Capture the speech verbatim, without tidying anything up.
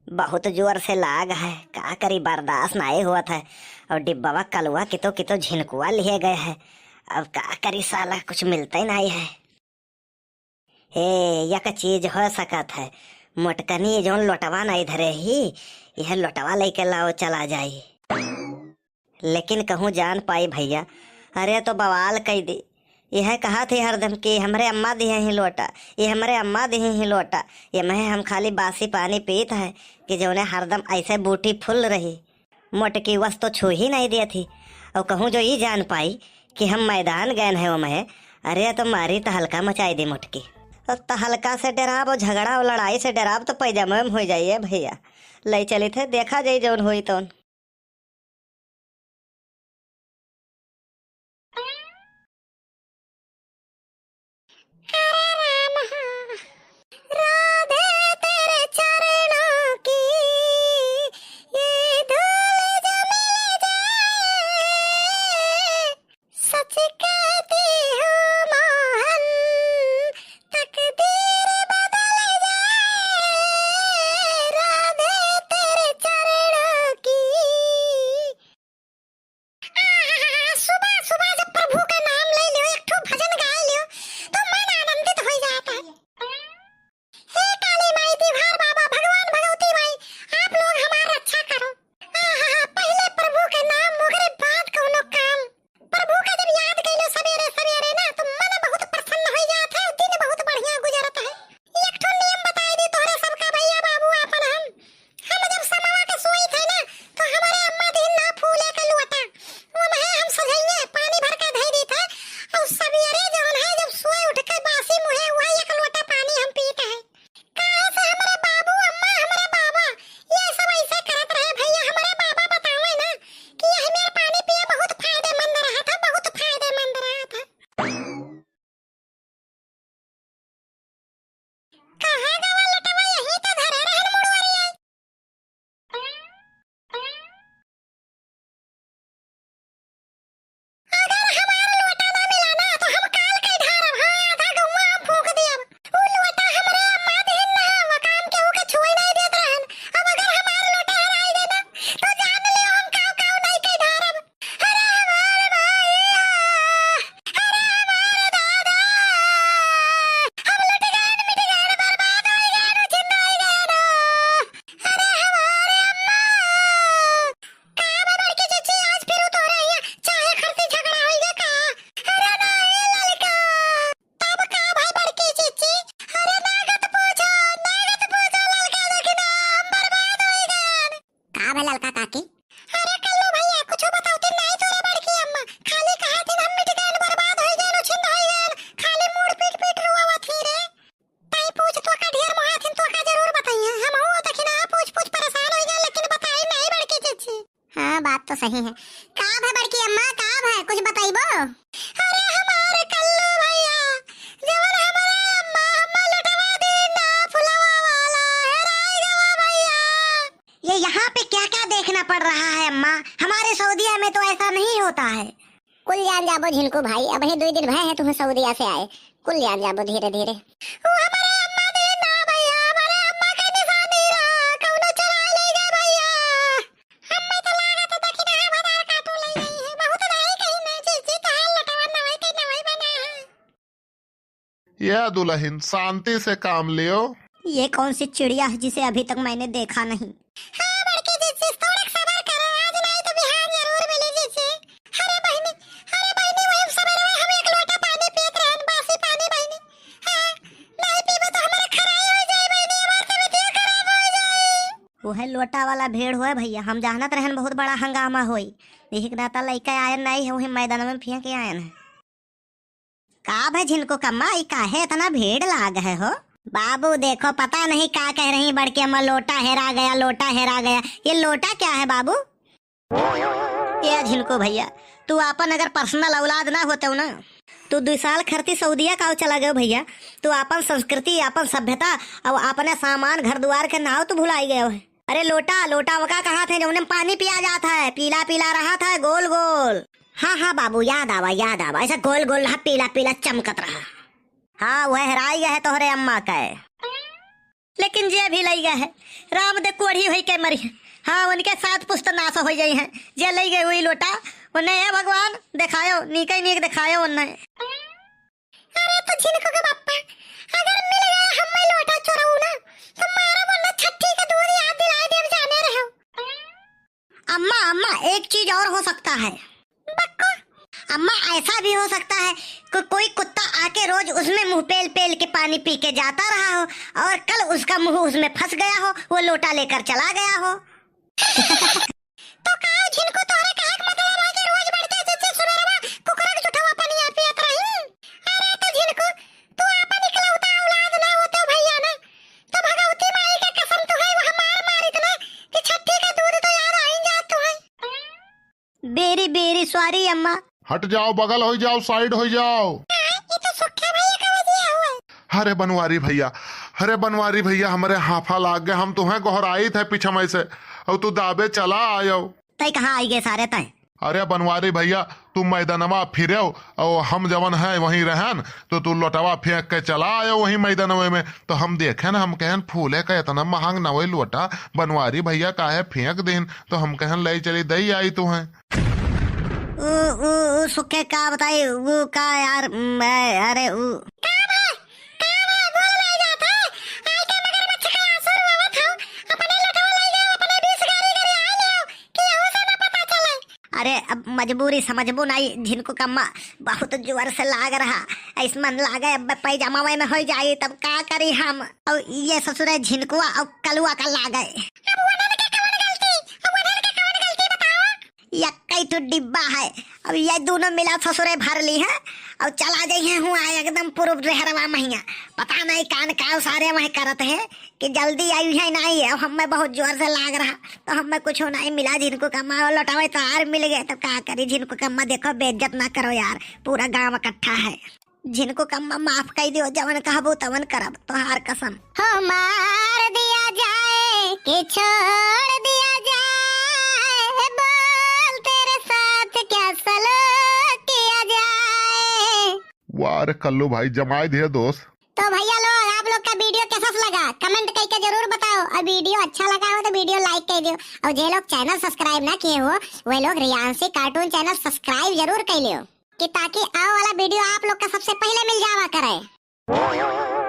बहुत जोर से लाग है, का करी, बर्दाश्त नाई होत है। और डिब्बवा कलुआ कितो कितो झिनकुआ लिहे गए है। अब का करी साला, कुछ मिलते नाई है। ए, यक चीज हो सकत है, मोटकनी जौन लोटवा नाई धरे ही, यह लोटवा लइके लाओ चला जाई। लेकिन कहूँ जान पाई भइया, अरे तो बवाल कई दी। यह कहा थी हरदम कि हमरे अम्मा दिहे ही लोटा, ये हमरे अम्मा दिहे ही लोटा। ये महे हम खाली बासी पानी पीत है कि जौने हरदम ऐसे बूटी फुल रही। मोटकी वस तो छू ही नहीं दिया थी। और कहूँ जो ई जान पाई कि हम मैदान गए हैं वो महे, अरे तो मारी तहलका मचाई दी मोटकी। और तहलका से डराब और झगड़ा और लड़ाई से डराब तो पैजामा में हो जाइए भइया। ले चली थे, देखा जाई जौन होई तौन। हरे राम, हाँ। राधे तेरे चरणों की ये धूल जो मिल जाए, सच कहती हूँ मोहन, तकदीर बदल जाए, राधे तेरे चरणों की। आहा, सुबह सुबह जब प्रभु का नाम ले लियो, एक ठो भजन गाए लियो, तो मन आनंदित हो जाता है। हे काली माई, तिहार बाबा, भगवान भगवती माई, आप लोग हमार रक्षा करो। आहा, पहले प्रभु के नाम, ओकरे बाद कौनो काम। प्रभु का जब याद कइलो सबेरे सबेरे ना, तो मन बहुत प्रसन्न हो जात है, दिन बहुत बढ़िया गुजरत है। एक ठो नियम बताई दी तोहरे सबका भइया बाबू आपन हम। हम जब समवा के सोई थे ना, तो हमरे अम्मा दीन ना फूले के लोटा, वो महे हम सजइए पानी भर के धई दी थे। और सबेरे जौन है, जब सोए उठ के बासी मुहे, वही एक लोटा पानी हम पीते हैं। काहे से हमरे बाबू, अम्मा, हमरे बाबा, ये सब ऐसे करत रहे भइया। हमरे बाबा बतावे ना कि यह मेरे पानी पिए बहुत फायदेमंद रहा था, बहुत फायदेमंद रहा था। कहाँ गवा लोटवा, यहीं तो धरे रहन मुड़वरिया। अगर हमार लोटा ना मिला ना, तो हम काल के ढारब, हाँ, आधा गौवा हम फूंक दियब। उ लोटा हमरे अम्मा देन ना, वो काम केहू के छुए नहीं देत रहन। अब अगर हमार लोटा हेराई गए ना, तो जान लियो हम काव काव नहीं के ढारब। अरे हमार माई, अरे हमार दादा, हम लुट गए, मिट गए, बर्बाद हो गए, छिन्न हो गए। अरे हमारे अम्मा। का बा बड़की जिज्जी, आज फिर तोहरे हियाँ चाहे खातिर झगड़ा होइगा का? अरे नाहीं ललका। तब का भाई बड़की जिज्जी? अरे नागत पूछो, नागत पूछो ललका, देखी ना हम बर्बाद होइगन। का भा ललका काकी? अरे कल्लू भइया, कुछो बतावती नाहीं तोरे बड़की अम्मा, खाली कहा थी हम मिट गए, बर्बाद होइगन, छिन्न होइगन, खाली मुड़ पीट पीट रोवत ही रे। ताई पूछ तोका ढेर मोहाथिन, तोका जरूर बताइए। हम हो देखी ना पूछ पूछ परेशान हो गए, लेकिन बताई नहीं बड़की जिज्जी। हाँ, बात तो सही है। का भा बड़की अम्मा, का भा, कुछ बताइबो? अरे हमारे कल्लू भइया, जवन हमारे अम्मा, अम्मा लुटवा दी ना फुलवा वाला, हेराई गवा भइया। ये यहाँ पे क्या क्या देखना पड़ रहा है अम्मा? हमारे सऊदिया में तो ऐसा नहीं होता है। कुल जान जाबो झिनकू भाई, अबहीं दुई दिन भए हैं तुम्हें सऊदिया से आए, कुल जान जाबो धीरे धीरे। वो हमारे अम्मा दे ना भइया, हमारे अम्मा के निशानी रहा, कौनो चुरा ले गए भइया। अम्मा तो लागत है दखिना है, भतार काटू ले गई है, बहुत दाई कहीं ना जिज्जी, तो हाल लटवा नवाई के नवाई बना है। या दुलहिन, शांति से काम लियो। ये कौन सी चिड़िया है जिसे अभी तक मैंने देखा नहीं? हाँ बड़की जिज्जी, थोड़क सबर करो, आज नहीं तो बिहान जरूर मिली जिज्जी। अरे बहिनी, अरे बहिनी, वही सबेरे हम एक लोटा पानी पियत रहन, बासी पानी बहिनी। हाँ, नहीं पीबो तो हमारा खराई हो जाए बहिनी, हमार तबीयत खराब हो जाए। वह लोटा वाला भेड़ होए भइया, हम जानत रहन बहुत बड़ा हंगामा होई। यही के नाता लइका आयन नहीं है, वही मैदान में फेंक के आयन है। का भा झिनकू कम्मा, ई काहे इतना भीड़ लाग है हो? बाबू देखो, पता नहीं का कह रही बड़की अम्मा, लोटा हेरा गया, लोटा हेरा गया। ये लोटा क्या है बाबू? ए झिनकू भइया, तू आपन अगर personal औलाद ना होते हो ना, तू दुई साल खरती सऊदिया काव चला गयो भइया। तू आपन संस्कृति, आपन सभ्यता और आपने सामान घर दुआर के नाव तू भुलाई गयो है। अरे लोटा, लोटा वका कहा थे जौने में पानी पिया जात है, पीला पीला रहा था, गोल गोल। हाँ हाँ बाबू, याद आवा, याद आवा, ऐसा गोल गोल रहा, पीला पीला चमकत रहा। हाँ, वह हेराई गया है तोहरे अम्मा का। लेकिन जे भी लइ गए है, राम दे कोढ़ी होई के मरी है। हाँ, उनके सात पुस्त नाश होइ जाई हैं। जे लइ गए वही लोटा, उन्हें हे भगवान, देखायो, नीके नीक देखायो उन्हें। अरे तो झिनको के बप्पा, अगर मिल गया हम्मे लोटा चोरऊ ना, तो मारा वरना छठी का दूध याद दिलाए देव जाने रहो। अम्मा, अम्मा, एक चीज और हो सकता है। बक्को। अम्मा, ऐसा भी हो सकता है कि कोई कुत्ता आके रोज उसमें मुंह पेल पेल के पानी पी के जाता रहा हो और कल उसका मुंह उसमें फंस गया हो, वो लोटा लेकर चला गया हो। तो का झिनको, तोहरे कहे के मतलब है कि रोज बढ़ते जैसे सुबेरवा कुकुरा के जुठवा पनिया पियत रही? अरे तो झिनको, तू आपन इकलौता औलाद ना होते भैया ना, तो भगवती माई के कसम, तुहैं वह मार मारित ना कि छठी का दूध तो याद आई जात तुहैं। Very, very sorry अम्मा। हट जाओ, बगल होइ जाओ, side होइ जाओ। हाँ, ये तो सुखे भैया का वजह हुआ। अरे बनवारी भैया, अरे बनवारी भैया, हमरे हाफा लाग गए, हम तुहैं गोहराइत है पीछे में से, और तू दाबे चला आयो। तै कहाँ आइ गए सारे तै? अरे बनवारी भैया, तू मैदानवा फिरेव, और हम जवन है वहीं रहन, तो तू लोटवा फेंक के चला आयो वहीं मैदानवे में। तो हम देखेन, हम कहेन, फूले का इतना महंग नवई लोटा बनवारी भैया काहे फेंक देन? तो हम कहेन, ले चली दई आई तुहैं। उ, उ, उ सुखे का बताई, उ का यार, मैं, अरे उ का बा? का बा? बोल नहीं जात है। आई के मगरमच्छ का आंसू रोवत हो, अपने लोटवा लइ गए, अपने बीस गारी गारी आए ले हो, कि यहू से ना पता चले। अरे अब मजबूरी समझबू नाई झिनको कम्मा, बहुत जोर से लाग रहा, ऐस मन लागे अब पैजामा में होइ जाई, तब का करी हम? और ये ससुरे झिनकुआ और कलुआ का लागे। अब वनन के कवन गलती? अब वनन के कवन गलती बताओ? यक्कई ठो डिब्बा है, अब ये दोनों मिला ससुरे भर ली है और चला जाई है हुआ एकदम पूर्व रेहरवा महिया। पता नहीं कान काव सारे वह करत है कि जल्दी आई है नहीं है। अब हमें बहुत जोर से लाग रहा, तो हमें कुछ नहीं मिला। झिनको कम्मा लोटवा तो आर मिल गए, तो का करी? झिनको कम्मा देखो, बेइज्जत ना करो यार, पूरा गांव इकट्ठा है। झिनको कम्मा माफ कइ दियो, जवन कहबू तवन करब, तोहार कसम। हो मार दिया जाए कि छोड़ दिया जाए, बोल तेरे साथ क्या सलूक किया जाए। वाह रे कल्लू भाई, जमाई दिए दोस्त। तो भैया लोग, आप लोग का video कैसा लगा, comment करके जरूर बताओ, और video अच्छा लगा हो तो video like कर दियो, और जे लोग channel subscribe ना किए हो, वे लोग रियांशी cartoon channel subscribe जरूर कर लियो, कि ताकि आवे वाला video आप लोग का सबसे पहले मिल जावा करे।